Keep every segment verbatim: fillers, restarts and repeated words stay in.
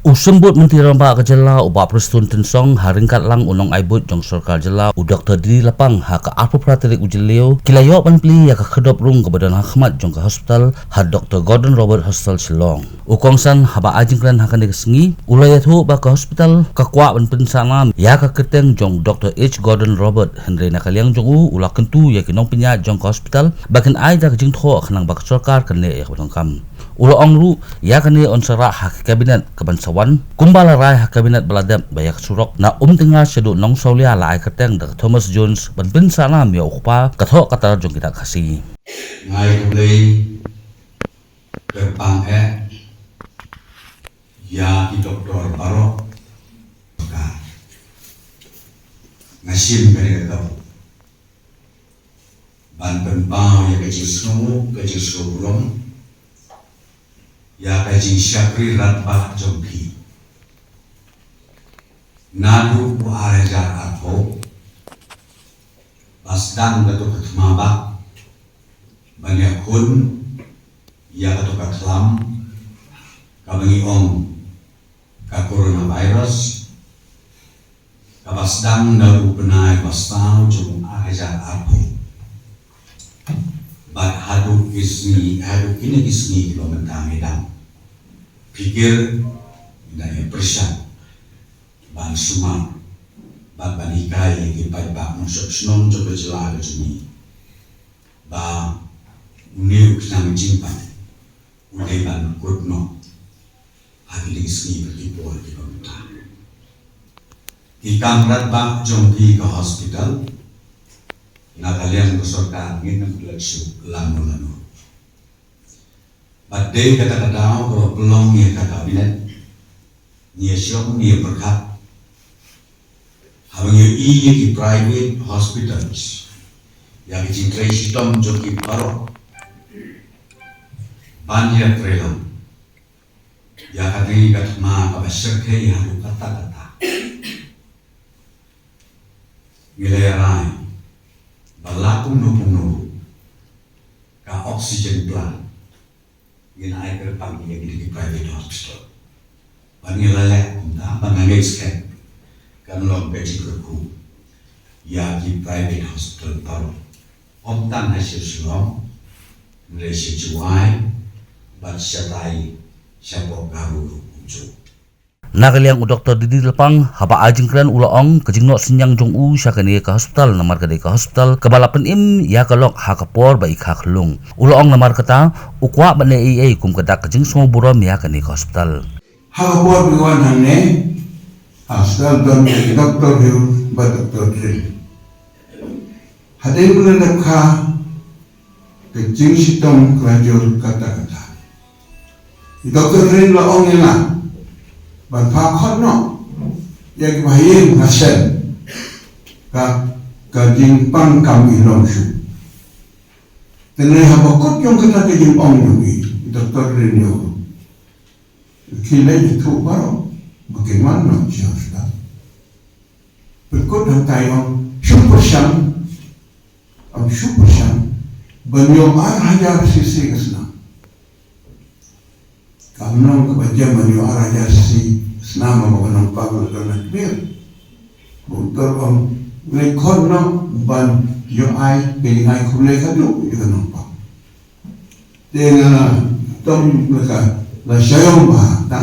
U Symbud Myntri Rangbah ka jylla u Bah Prestone Tynsong ha ryngkat lang u nongai buit jong sorkar jylla u Dr D D Lapang ha ka arphew phra tarik u Jylliew ki la ïoh ban plie ïa ka khyrdop rung kaba don ha khmat jong ka hospital ha Dr Gordon Roberts Hospital Shillong. U kongsan haba ai jingkren ha kane ka sngi u la ïathuh ba ka hospital ka kwah ban pynsah nam ïa ka kyrteng jong Dr H Gordon Roberts, hynrei na ka liang jong u u la kyntu ïa ki nongpynïaid jong ka hospital ba kin ai da ka jingthoh khnang ba ka sorkar kan leh ïa kaba donkam. U la ong ruh ïa kane yn sa rah ha ka kabinet kaban sa wan kumba la rai ha ka kabinet ba la dep ba ïa ka surok na Umtynga shaduh Nongsawlia la ai kyrteng da ka Thomas Jones ban pynsah nam ïa u kpa ka thoh ka tar jong ki dak Khasi. Nga ai khublei kyrpang eh ïa ki doktor baroh. Ka nga shim kane ka ban pynpaw ïa ka jingsngew, ka jingsngew burom, ïa ka jingshakri radbah jong phi. Naduh u ar hajar arphew ba sdang kato ka thma bah ban ïakhun ïa kato ka khlam kaba ngi ong ka coronavirus, kaba sdang naduh u bnai ba saw jong u ar hajar arphew bad haduh ki sngi, haduh kine ki sngi kiba mynta ngi dang phikir, ngi dang ïa pyrshang ban sumar bad ban hikai ïa ki paidbah nongshong shnong jong ka jylla ka jong ngi ba une u khnang jingpang u dei ban kut noh ha kine ki sngi bad ki por kiba mynta. Ki kam radbah jong phi ka hospital na ka liang ka sorkar ngin ym klet shuh lano lano. Bad dei kata ka daw kaba pynlong ïa ka kabinet ngi ïa shong ngi ïa pyrkhat haba ngi ïohi ïa ki private hospitals, ïa ki jingtrei shitom jong ki baroh ban ïa trei lang ïa kane ka thma kaba shyrkhei haduh katta katta. Ngi la ïa rai ba la kumno kumno ka oxygen plant ngin ai kyrpang ïa kine ki private hospital. Ba ngi la leh kumta ba nga ngeit skhem kan long ka jingkyrkhu ïa ki private hospital baroh. Ym tang ha Shillong, hynrei sha Jowai bad shatai shapoh Garo ruh kumjuh. Na ka liang u Dr D D Lapang haba ai jingkren u la ong ka jingnoh synñiang jong u sha kane ka hospital namar ka dei ka hospital kaba la pynim ïa ka lok ha ka por ba i kha khyllung. U la ong namar kata u kwah ban leh ei ei kum ka dak ka jingsngew burom ïa kane ka hospital. Ha ka por ba i wan hangne ha hospital don i Dr Hughes bad Dr Drin. Hadien ba la dep kha ka jingshitom ka la jur katta katta. I Dr Drin la ong ïa nga ban phah khot noh ïa ki bahaïing, nga shem ka, ka jingpang kam i long shuh. Te ngi haba kut ïa kata ka jingong jong i Dr Drin ïa u, ki leit ïathuh baroh ba kin wan noh sha hospital. Pynkut hangtai ong shu pyrshang, ong shu pyrshang ban ïoh ar hajar cc ka snam. Kam long kaba jem ban ïoh ar hajar cc ka snam ba ka nongpang la don ha tmier. Ba u doktor ong leit khot noh ban ïoh ai, ka ïoh ai khublei haduh ïa ka nongpang. Te nga la tong la ka la shaiong bha ta.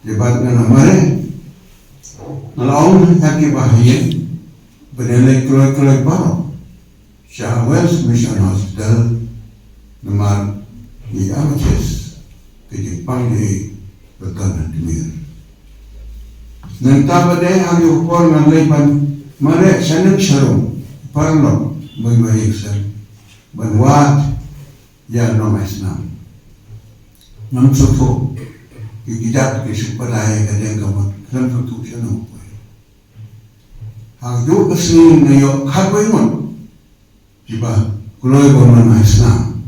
Te bad nga la mareh, nga la ong ha ki bahaïing ba ïa leit kloi kloi baroh sha Wales Mission Hospital namar i Amatis ka jingpang jong i ka don ha tmier. Nangta pat de ha ki por nga leit ban mareh sha neng sha rung paralok ba i ba i sha ban wad ïa nong ai snam. Ngam sngewthuh ki kjat ki shu pynlait ka deng ka mut, ngam sngewthuh sha nong poi. Ha kajuh ka sngi nga ïoh khatwei ngut kiba kloi ban wan ai snam.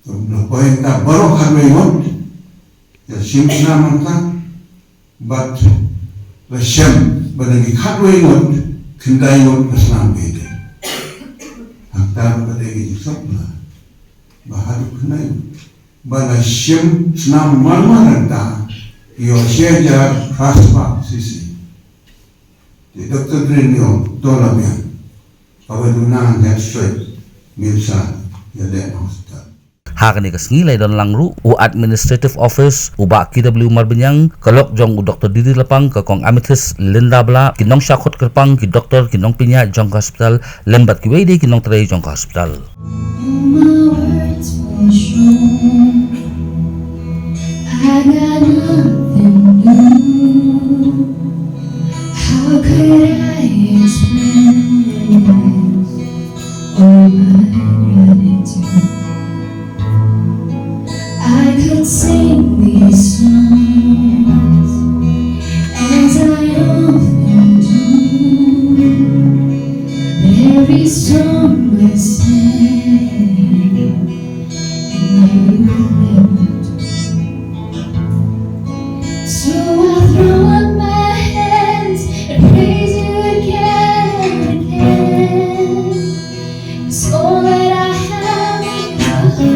Kum la poi ta baroh khatwei ngut ïa shim snam mynta. Bad la shem ba na ki khatwei ngut, khyndai ngut ka snam ka ïadei. Hangta ruh ka dei ka jingsuk na ba haduh khyndai ngut ba la shem snam mar mar hangta. Ïoh shi hajar phra spah sisi. Te doktor Drin ïoh dollar biang. Kaba duna head straight MIMS ïa dei hospital. Ha kane ka sngi la don lang ruh u Administrative Office u Bah K W Marbaniang, ka lok jong u Doktor Didi Lapang, ka Kong Amethyst Linda Blah, ki nongshah khot kyrpang, ki doktor, ki nongpynïaid jong ka hospital, lem bad kiwei de ki nongtrei jong ka hospital. All my words fall short. I got nothing new. How could I express all my gratitude? I could sing these songs as I often do. But every song I sing, you remember. So I throw up my hands and praise you again and again. 'Cause all that I have is a